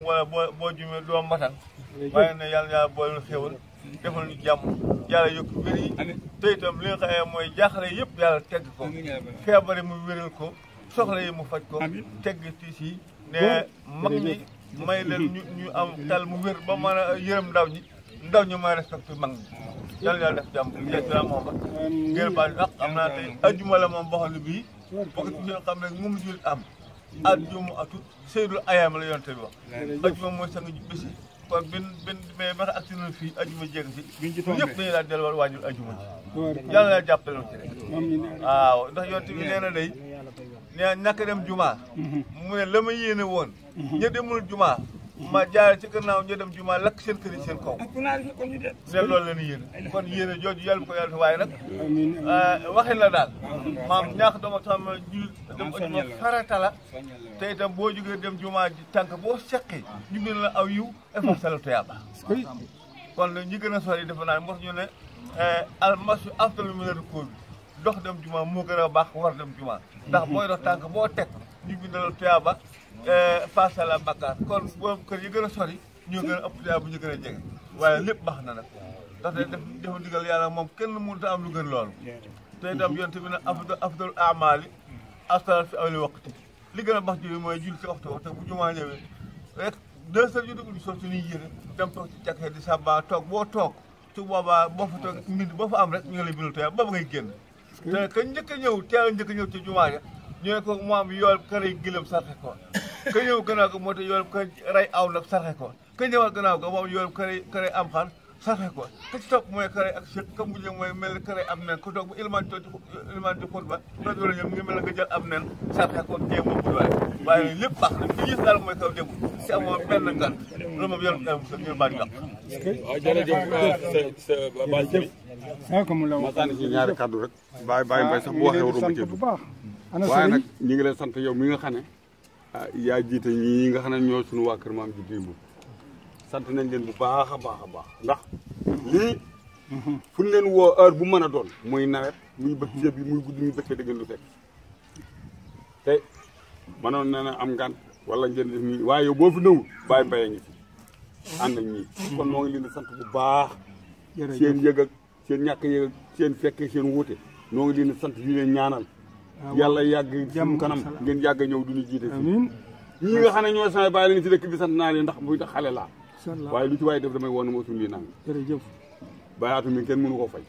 wala boo jumee doo matal waaye ne yàlla yàlla boole xéwal defal ñu jàmm yàlla yokk wér yi te itam li nga xam ne mooy jaaxle yëpp yàlla tegg ko feebare mu wéral ko soxla yi mu faj ko tegg tiis yi ne mag ñi may leen ñu am tal mu wér ba mën a yërëm ndaw ñi may respecté mag ñi yàlla yàlla def jàmm yegg moom ba ngeen baal ndax am naa tey ajjuma la moom boo xam ne bii bokk ci ñoo xam ne moom julit am ajjuma atut seydul ayam la yonte bi wax ajjuma mooy sang ji bési kon mais ba ak si noonu fii ajjuma jégg si ñëpp dañuy daal delluwaat waajul ajjuma ji yàlla na jàppale ci rek waaw ndax yonte bi nee na day nee ñàkk dem jumaa mu ne la ma yéene woon ña demul jumaa ma jaare ci gannaaw ñu dem jumaa lakk seen kër yi seen kaw ne loolu la ñu yéene kon yéene jooju yàlla ko yàlla waaye nag waxin la daal maam ñaax dama xam ne jul dem ajuma farata la te itam boo jógee dem jumaa ji tànk boo seqi ñu bind la aw yiw effacé la tuyaaba kon ñi gën a sori defe naa mos ñu ne almasu afdalu mina rukuubi dox dem jumaa moo gën a baax war dem jumaa ndax booy dox tànk boo teg ñu bind la tuyaaba face à la bakkaar kon boobu kër yi gën a sori ñoo gën a ëpp tuyaaba bu ñu gën a jege waaye lépp baax na nag ndax dafa digal yàlla moom kenn mënut a am lu gën loolu te itam yonte bi ne afdal amali astar fi awli waqti li gën a baax julli mooy julli si waxtu te bu jumaa ñëwee rek 2 heures yu dugg di sol suñuy yére dem toog ci càkkee di sàbba toog boo toog su boobaa boo fa toog mbind boo fa am rek ñu ngi lay bindal tuyaaba ba ngay génn te ka njëkk a ñëw teel a njëkk a ñëw ci jumaa ja ñu ne ko mu am yool ka rey gëlëm sarxe ko ka ñëw gannaaw ko moo tax yool ka rey aw nag sarxe ko ka ñëwaat gannaaw ko moom yool ka rey am xar sarxe ko ka ci topp mooy ka rey ak sëq ka mujj mooy mel ni ka rey am nen ko toog bu ilman di xutba loolu wala ñoom ngi mel ne nga jël am nen sarxe ko jéem moom bu doole waaye lépp baax na li yës daal mooy kaw dem si amoon benn ngan loolu moom yoon sa ngeen baal ñu wax jërëjëf sa baal bi ma sànni ci ñaari kàddu rek bàyyi mbay sax bu waxee waruma ci dugg waaye nag ñi ngi lay sant yow mi nga xam ne yaa jiite ñii nga xam ne ñoo suñu waa kër maam ji démb sant nañ leen bu baax a baax a baax ndax lii fu ñu leen woo heure bu mën a doon muy nawet muy bëgg ceeb bi muy guddi muy bëccëg da ngeen du fekk te mënoon na am ngant wala ngeen def nii waaye yow boo fi nëwul bàyyi mbayee ngi ci ànd ak ñii kon moo ngi leen di sant bu baax seen yëg ak seen ñàkk yëg ak seen fekke seen wuute noo ngi leen di sant di leen ñaanal yàlla yàgg suñu kanam ngeen yàgg ñëw duñu jiite fii ñii nga xam ne ñoo sama bàyyi leen ci dëkk bi sant naa leen ndax bu xale laa waaye lu ci waaye def damay woon na moo suñu lii nang bàyyaatu mi kenn mënu ko fay